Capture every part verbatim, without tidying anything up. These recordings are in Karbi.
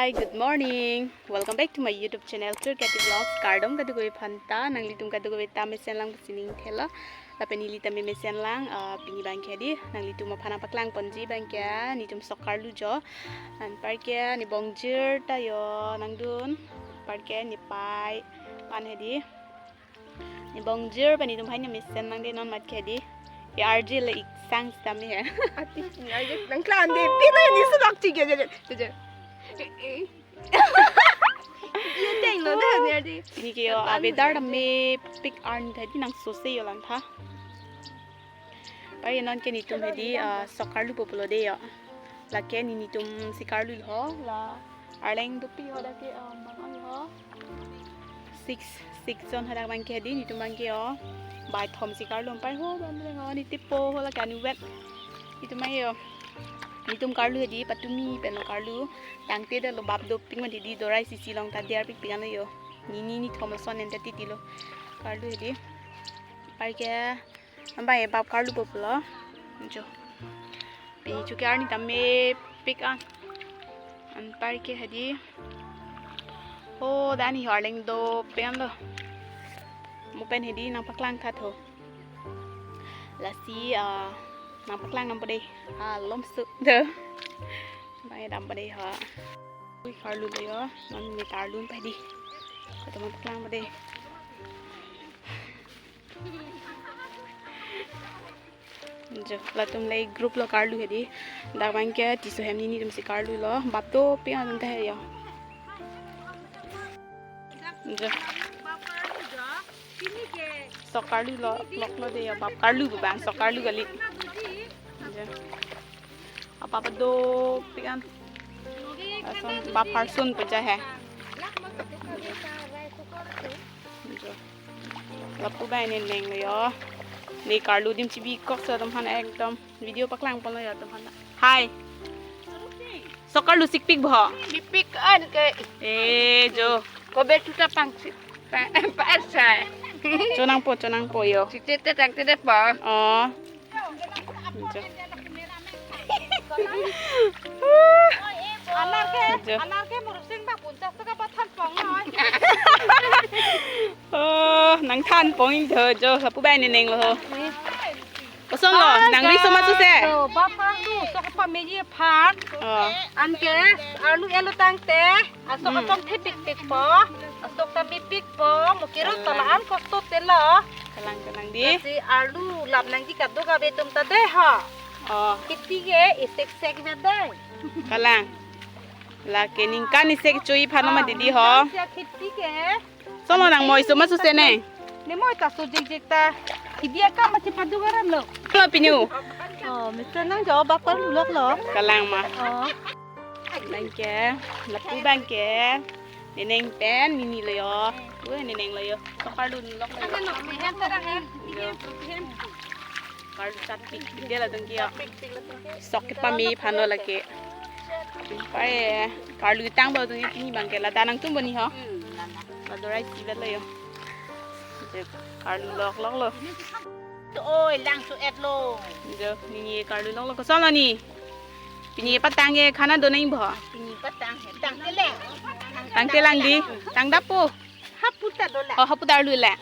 Hi, good morning. Welcome back to my YouTube channel, Clear Kati Vlogs. Kardom kadokave aphanta, nanglitum kadokave ta mesen lang pusi ning thelo. Lapen neli ta me mesen lang, ah, pini abang ke hedi, nanglitum aphan nangpaklang ponji abang ke, netum sok karlu jo. Anparke ne bongjir ta jo nangdun. Anparke ne pei aphan hedi. Ne bongjir pen netum aphan ne mesen nangde non mat ke hedi. Ye arje le ik sang stam he. Ati, ni arje nangklang de. Pina ni sedok chige je je. Je je. Eh, eh. Ye teng lo de ni arje. Pini ke jo, ah, weather ta mepik arni ta hedi, nang sose jo lang tha. Pari non ke netum hedi, ah, sok karlupo pulo de jo. Lake ne netum si karlu ho, la arleng dopik ho dak ke, ah, bang ho. Six, six jon hadak abang ke hedi, netum abang ke jo. Bai thom si karlu, anpar ho bang ho ne tipo ho lake anu vet. Netum abang jo. Netum karlu hedi, patumi pen lo karlu. Tangte det lo, bap dopik ma hedi, dorai sisi along ta der pikpik an lo jo. Ne ne ne thom ason ente titi lo. Karlu hedi. Anparke, anpar ye bap karlupo pulo. Jo. Pini chuke arni ta mepik an. Anparke hedi. Oh, dan hi arleng dopik an lo. Mo pen hedi nangpaklang tha tho. Lasi, ah, nangpaklang nangpo de. Ah, lom su. Do. Bang ye dampo de ha. Ui, karlu lo jo. Non ne karlu pa hedi. Kata nangpaklang po de. Jo, latum le group lo karlu hedi. Dak abang ke Tisso hem ne netum si karlu lo. Bap dopik an ta he jo. Jo. Sok karlu lo, lok lo de jo. Bap karlu abang, sok karlu kali. Jo. Apa apa dopik an. Lason bap harsun pu ja he. Jo. Lapu abang ne neng lo jo. Ne karlu adim chibikok so atum aphan ekdom video paklang ponlo jo atum aphan. Hai. Sok karlu sikpik bo. Mepik an ke. Eh, jo. Kobe tuta pang si. Pa, pa sai. Cho nangpo, cho nangpo jo. Site te tangte det pa. Oh. Jo. Anar ke, jo. Anar ke Muruk Sing ba punchas taka ba than pong noi. Oh, nangthan pong ik tho jo, lapu abang ne neng lo ho. Koson lo, ah, nang riso ma suse. To, bap karlu, sok pameji aphan. Oh. Anke, arlu elo tangte. Asok, hmm, atong thepikpikpo, asok ta mepikpo, mo kiro, hmm, ta la-an kosto te lo. Kalang, kalang di. Lasi arlu lap nangji kadokave atum ta de ha. Oh. Kheti ke iseksek ve de. Kalang. Lake ningkan isek cho-i aphan lo ma didi ho. Ah, ningkan isi kheti ke. Koson lo nang moi so ma suse ne. Ne moi ta so jik jik ta. Hidi akam ma chepadu garan lo. Lo pinu. Oh, mesen nang jo bap karlu lok lo. Kalang ma. Oh. Abang ke, lapu abang ke. Ne neng pen mini lo jo. Ui, ne neng lo jo. Sok karlu lok lo jo. Jo. Karlu chat pik pik det latum ke jo. Sok kepame aphan lo lake. Pare karlu tangpo latum ke pini abang ke, la ta nangtum bo ne ho. La dorai si vet lo jo. Jo, karlu lok lok lo. Oi, lang su et lo. Jo, ne ne karlu lok lo, koson lo ne. Pini patang ke khana do nang bo. Pini patang he, tangte lang. Tangte lang di, tang dappo. Hapu ta do la. Oh, hapu ta arlu la.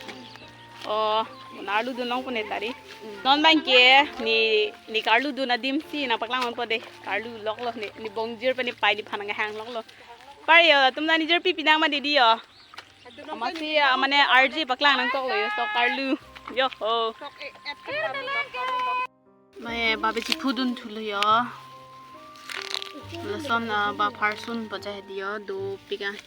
Oh, non arlu dun longpo ne tari. Non abang ke, ne, ne karlu dun adim si nangpaklang ponpo de. Karlu lok lo ne, ne bongjir pen ne pei nephan nanghang lok lo. Pare jo, latum ta ne jirpi pinang ma didi jo. Amatsi, ah, mane arje paklang nangkok lo jo, sok karlu. Jo ho. Mane bap chiphu dun thu lo jo. Lason, ah, bap harsun pu ja hedi jo, dopik an.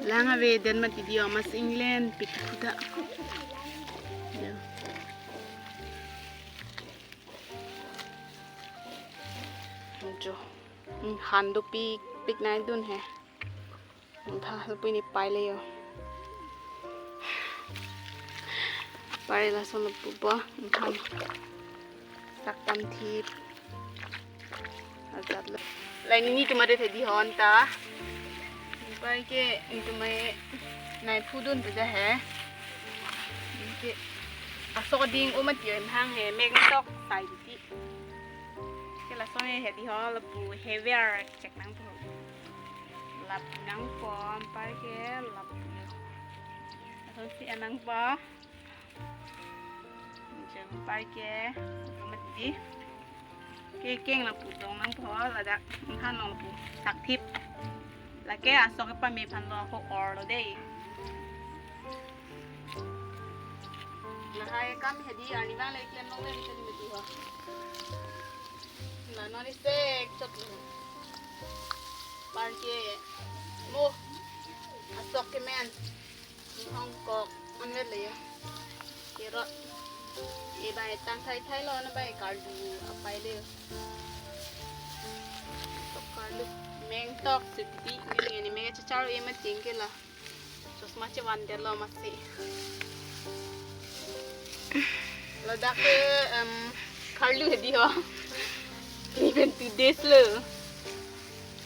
Lang ave den ma didi jo, amatsi inglen pik thu ta. Jo. Jo. Hmm, han dopik pik nai dun he. Tha, lapu ne pei le jo. Pare lason lapu bo, han. Sak tam thip. Ajat lo. La ne netum adet hedi ho anta. Pare ke netum ai nai phu dun pu ja he. Ke. Asok ding umat yo emhang he, mek tok sai di. Ke lason he hedi ho lapu hever chek nangpo. Lap nangpo anparke lap. Lason si nangpo. Jeng parke umat di. Ke keng lapu dong nangpo ladak, han lapu sakthip. Lake asok pame aphan lo ko or lo dei. Lahai kam hedi arni bang le klem long le ni mati ho. La non isek chot lo. Parke mo asok kemen. Hong kok anvet le yo. Kerot. E bai tang thai thai lo na bai kardu apai le yo. Tok karlu. Meng tok siti ni ni mega chachar e ma ting ke la. Chosma chevan de lo masi. Ladak ke em karlu hedi ho. Ni pen two days lo.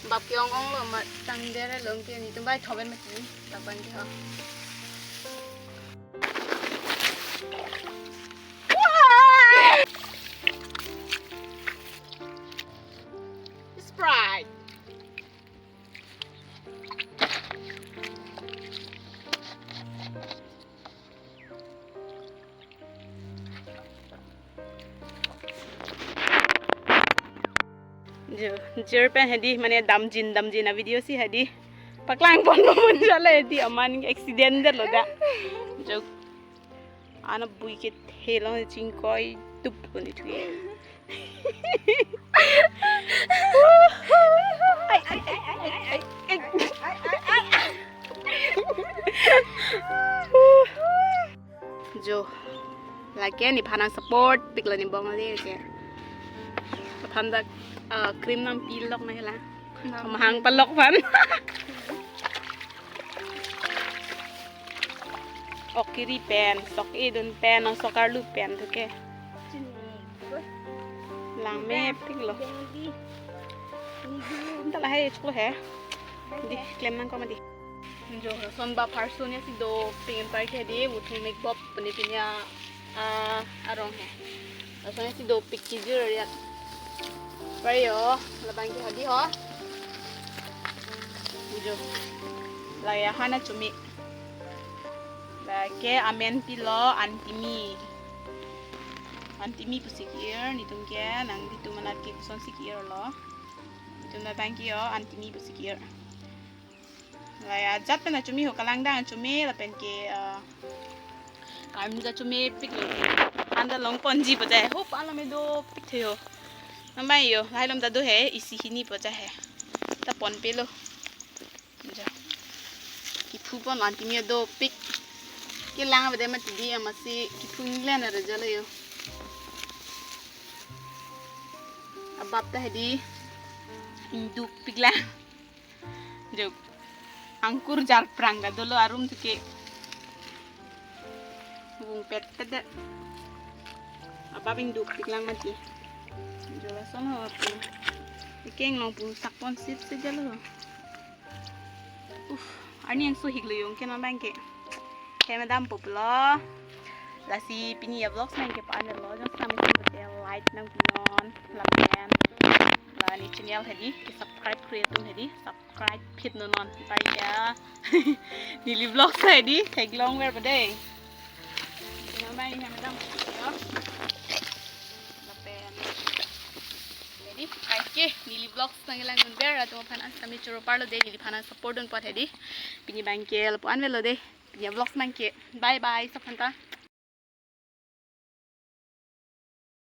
Bap ke ong ong lo ma tang dere long ke ni tum bai thoben mati. Tapan ke ho. Sprite. Jo, jir pen hedi, mane damjin, damjin a video si hedi. Paklang pon pon jale hedi, aman accident det lo da. Jo, ana bui ke thelo chingkoi tup pon itu. Ai, ai, ai. Jo. Lake nephan nang support pik lo, ne bong le ke. Aphan dak, ah, cream nangpi lok na hela. Nang. Mahang palok aphan. Ok kiri pen, sok idun pen, nang sok arlu pen tu ke. Chini. Lang me pik lo. Nang di. Nang di. Entah lah hai, chuklo hai. Di, klem nangkok mati. Jo, lason ba pharsun ya si dopik anparke di, uthum mek bop puni pinya, ah, arong hai. Lason ya si dopik kijir ya. Pare yo, labang ke hedi ho. Jo. La ya hana chumi. Lake amen pilo Antimi. Antimi pusi ki-ir, netum ke nangditum anat ke koson si ki-ir lo. Netum labang ke yo Antimi pusi ki-ir. La ya jat pen achumi ho, kalang dang achumi lapen ke, ah, karmi ta chumi pik lo. Anta long ponji pu jai. Ho pa la me dopik the ho. Nambai yo, lahai lom ta do hai, isi hini pu jai hai. Ta pon pe lo. Ja. Kiphu pon lo Antimi dopik. Kelang abade mati di amatsi kiphu inglen are jalo yo. Abap ta hedi ingduk pik lang. Jo. Angkur jar prang ta dolo arum tu ke. Bung pet pet de. Abap ingduk pik lang mati. Jo lason ho pu. Ikeng long pu sak pon sip sip jalo. Uff, arni yang suhik lo yung ke non bang ke. Kaya madam po pulo. Lasi pini ya vlogs nang ke pa-an lo, jong sami sami te like nangpi non, lapen la ne channel hedi ke subscribe kre atum hedi, subscribe phit non non. Bye ya. Neli vlogs hedi theklong ver bade. Channel bang ya madam po pulo. Lapen. Jadi, kaike, neli vlogs nangkelang dun ver, atum aphan an sami choro parlo de, neliphan an support dun pot hedi. Pini bang ke lapu-an velo de. Pini vlogs bang ke. Bye bye, sob aphan ta.